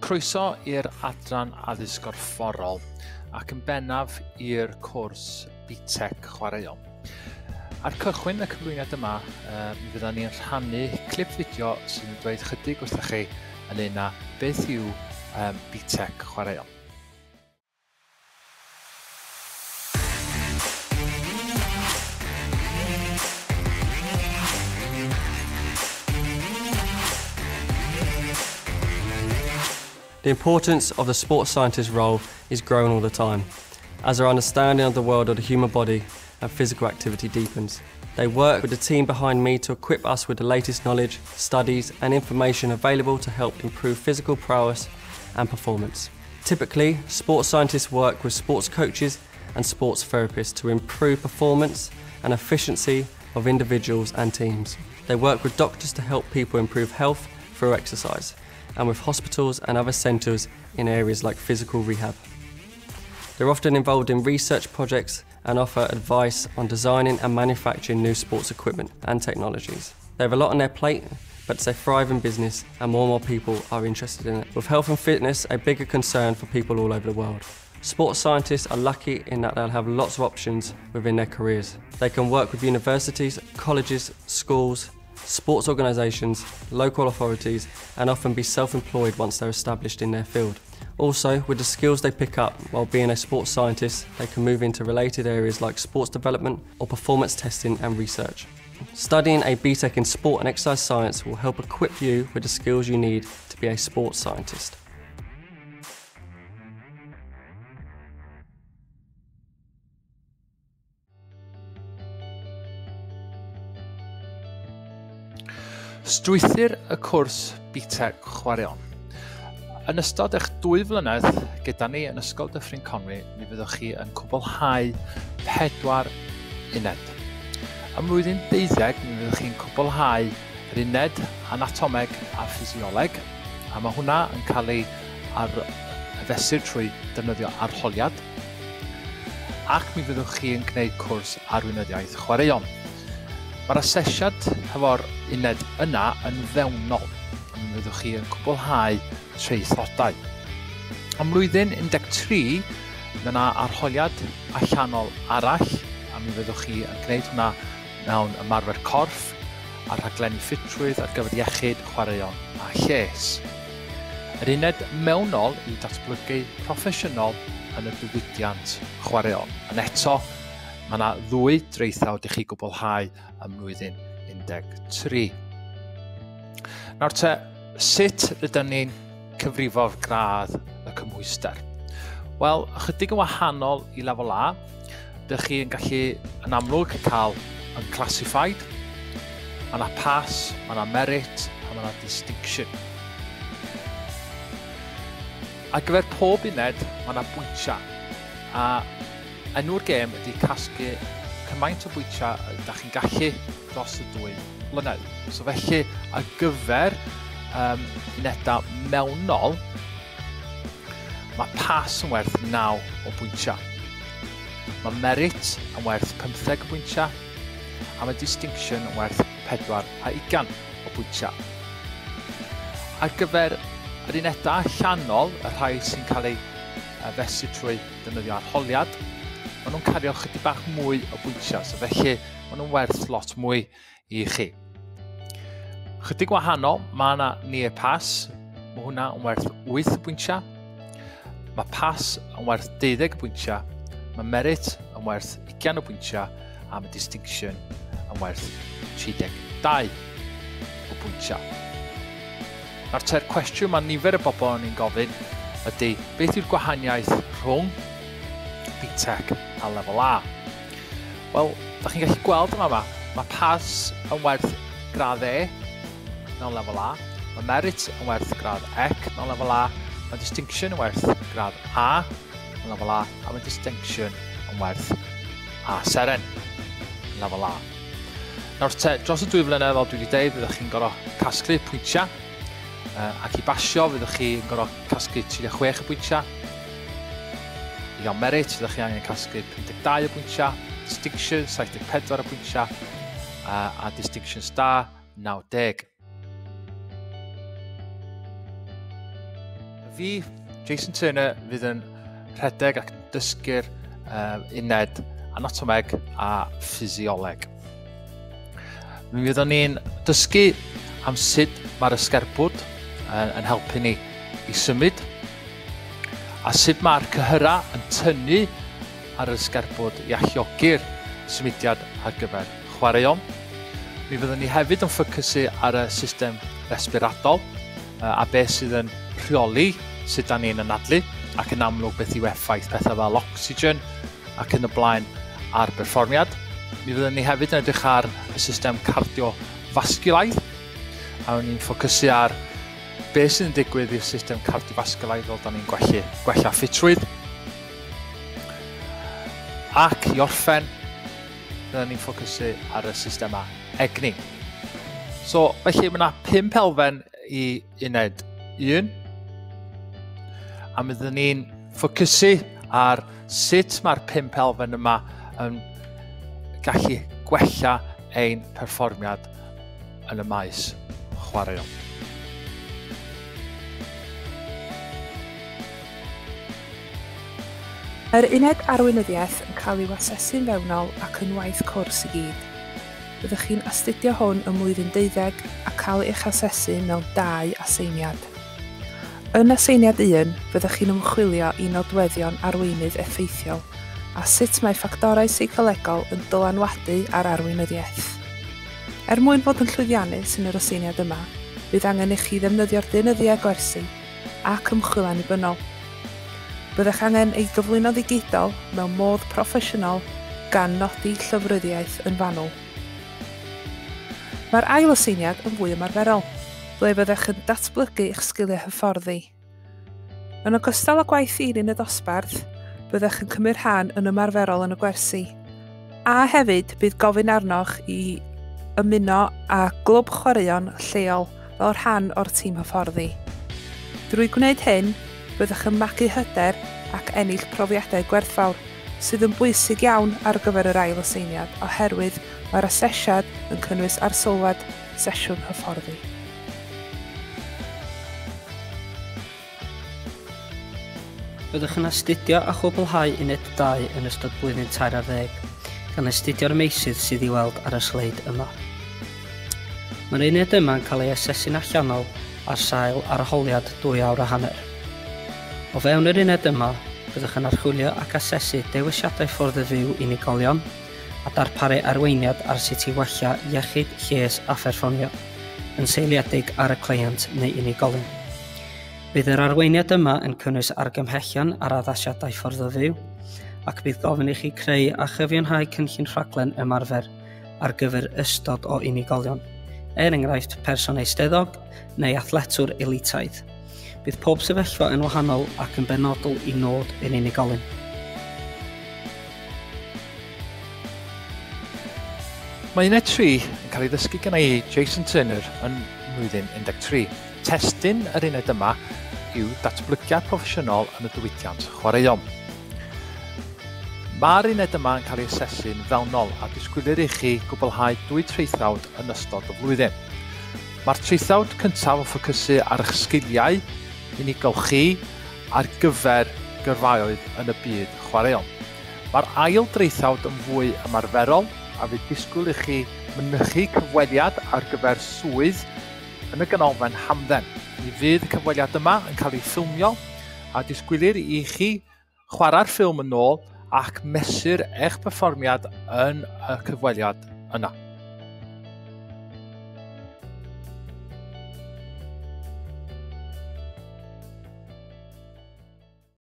Croeso i'r adran addysg gorfforol ac yn bennaf i'r cwrs BTEC chwaraeon. Ar cychwyn y cyflwyniad yma, mi fyddan ni'n rhannu clip fideo sydd yn dweud chydig wrthych chi ynglyn â beth yw BTEC chwaraeon. The importance of the sports scientist role is growing all the time, as our understanding of the world of the human body and physical activity deepens. They work with the team behind me to equip us with the latest knowledge, studies and information available to help improve physical prowess and performance. Typically, sports scientists work with sports coaches and sports therapists to improve performance and efficiency of individuals and teams. They work with doctors to help people improve health through exercise, and with hospitals and other centres in areas like physical rehab. They're often involved in research projects and offer advice on designing and manufacturing new sports equipment and technologies. They have a lot on their plate, but it's a thriving business and more people are interested in it. With health and fitness a bigger concern for people all over the world. Sports scientists are lucky in that they'll have lots of options within their careers. They can work with universities, colleges, schools, sports organisations, local authorities, and often be self-employed once they're established in their field. Also, with the skills they pick up while being a sports scientist, they can move into related areas like sports development or performance testing and research. Studying a BTEC in Sport and Exercise Science will help equip you with the skills you need to be a sports scientist. Strwythur y cwrs BTEC Chwaraeon. Yn ystod eich 2 flynedd gyda ni yn Ysgol Dyffryn Conwy, mi fyddwch chi yn cwblhau 4 uned. Ym mlwyddyn 12, mi fyddwch chi'n cwblhau yr uned anatomeg a ffisioleg, a mae hwnna yn cael ei fesur trwy defnyddio arholiad, ac mi fyddwch chi yn gwneud cwrs arweinyddiaeth chwaraeon. Mae'r asesiad hefo'r uned yna yn fewnol, a mi fyddwch chi yn cwblhau traethodau. Ym mlwyddyn 13, mae yna arholiad allanol arall, a mi fyddwch chi yn gwneud hwnna mewn ymarfer corff a rhaglenni ffitrwydd ar gyfer iechyd, chwaraeon a lles. Yr uned mewnol yw datblygu proffesiynol yn y diwydiant chwaraeon. Ond eto, mae yna 2 draethawd i chi gwblhau ym mlwyddyn 13. Nawr te, sut rydyn ni'n cyfrifo'r gradd y cymhwyster? Wel, ychydig yn wahanol i lefel A, dych chi yn gallu yn amlwg cael unclassified, mae yna pass, mae yna merit, a mae yna distinction. Ar gyfer pob uned, mae yna bwyntiau, a enw'r gêm ydy casglu cymaint o bwyntiau ydych chi'n gallu dros y 2 blynedd. So felly, ar gyfer unedau mewnol, mae pass yn werth 9 o bwyntiau. Mae merit yn werth 15 o bwyntiau, a mae distinction yn werth 24 o bwyntiau. Ar gyfer yr unedau allanol, y rhai sy'n cael eu fesur trwy defnyddio arholiad, maen nhw'n cario chydig bach mwy o bwyntiau, so felly maen nhw'n werth lot mwy i chi. Chydig wahanol, mae yna near pass, mae hwnna yn werth 8 o bwyntiau, mae pass yn werth 12 o bwyntiau, mae merit yn werth 20 o bwyntiau, a mae distinction yn werth 32 o bwyntiau. Nawr te'r cwestiwn mae nifer y bobl yn ein gofyn ydy, beth yw'r gwahaniaeth rhwng BTEC a lefel A? Wel, da chi'n gallu gweld yma, mae pass yn werth gradd E mewn lefel A, mae merit yn werth gradd C mewn lefel A, mae distinction yn werth gradd A mewn lefel A, a mae distinction yn werth A seren yn lefel A. Nawr te, dros y 2 flynedd, fel dwi wedi deud, fyddwch chi'n gorfod casglu pwyntiau, ac i basio fyddwch chi'n gorfod casglu 36 o bwyntiau. I gael merit, fyddwch chi angen casglu 52 o bwyntiau, distinction 74 o bwyntiau, a distinction star 90. Fi, Jason Turner, fydd yn rhedeg ac yn dysgu'r uned anatomeg a ffisioleg. Mi fyddwn ni'n dysgu am sut mae'r ysgerbwd yn helpu ni i symud, a sut mae'r cyhyrau yn tynnu ar yr ysgerbwd i alluogi'r symudiad ar gyfer chwaraeon. Mi fyddwn ni hefyd yn ffocysu ar y system resbiradol a beth sydd yn rheoli sut da ni'n anadlu, ac yn amlwg beth yw effaith pethau fel oxygen ac yn y blaen ar berfformiad. Mi fyddwn ni hefyd yn edrych ar y system cardiofasgwlaidd, a ni'n ffocysu ar beth sydd yn digwydd i'r system cardiofasgwlaidd fel da ni'n gwella ffitrwydd. Ac i orffen, byddwn ni'n ffocysu ar y systemau egni. So, felly mae yna 5 elfen i uned 1, a byddwn ni'n ffocysu ar sut mae'r 5 elfen yma yn gallu gwella ein perfformiad yn y maes chwaraeon. Mae'r uned arweinyddiaeth yn cael ei asesu'n fewnol ac yn waith cwrs i gyd. Byddwch chi'n astudio hwn ym mlwyddyn 12 a cael eich asesu mewn 2 aseiniad. Yn aseiniad 1, byddwch chi'n ymchwilio i nodweddion arweinydd effeithiol a sut mae ffactorau seicolegol yn dylanwadu ar arweinyddiaeth. Er mwyn fod yn llwyddiannus yn yr aseiniad yma, bydd angen i chi ddefnyddio'r deunyddiau gwersi ac ymchwil annibynnol. Byddwch angen ei gyflwyno ddigidol mewn modd proffesiynol gan nodi llyfryddiaeth yn fanwl. Mae'r ail aseiniad yn fwy ymarferol, ble fyddwch yn datblygu eich sgiliau hyfforddi. Yn ogystal â gwaith un yn y dosbarth, byddwch yn cymryd rhan yn ymarferol yn y gwersi. A hefyd bydd gofyn arnoch i ymuno â glwb chwaraeon lleol fel rhan o'r tîm hyfforddi. Drwy gwneud hyn, byddwch yn magu hyder ac ennill profiadau gwerthfawr, sydd yn bwysig iawn ar gyfer yr ail aseiniad oherwydd mae'r asesiad yn cynnwys arsylwad sesiwn hyfforddi. Byddwch yn astudio a chwblhau uned 2 yn ystod blwyddyn 13, gan astudio'r meysydd sydd i weld ar y sleid yma. Mae'r uned yma'n cael ei asesu'n allanol ar sail arholiad 2 awr a hanner. O fewn yr uned yma, byddwch yn archwilio ac asesu dewisiadau ffordd y fyw unigolion a darparu arweiniad ar sut i wella iechyd, lles a pherfformio, yn seiliedig ar y cleient neu unigolyn. Bydd yr arweiniad yma yn cynnwys argymhellion ar addasiadau ffordd o fyw, ac bydd gofyn i chi creu a chyfiawnhau cynllun rhaglen ymarfer ar gyfer ystod o unigolion, er enghraifft person eisteddog neu athletwr elitaidd. Bydd pob sefyllfa yn wahanol ac yn benodol i nod yr unigolyn. Mae uned 3 yn cael ei ddysgu gan ei Jason Turner yn mlwyddyn 13. Testun yr uned yma yw datblygiad proffesiynol yn y diwydiant chwaraeon. Mae'r uned yma yn cael ei asesu'n fewnol a disgwylir i chi gwblhau 2 traethawd yn ystod y flwyddyn. Mae'r traethawd cyntaf yn ffocysu ar eich sgiliau unigol chi ar gyfer gyrfaoedd yn y byd chwaraeon. Mae'r ail draethawd yn fwy ymarferol a fydd disgwyl i chi mynychu cyfweliad ar gyfer swydd yn y ganolfan hamdden. Mi fydd y cyfweliad yma yn cael ei ffilmio a disgwylir i chi chwarae'r ffilm yn ôl ac mesur eich perfformiad yn y cyfweliad yna.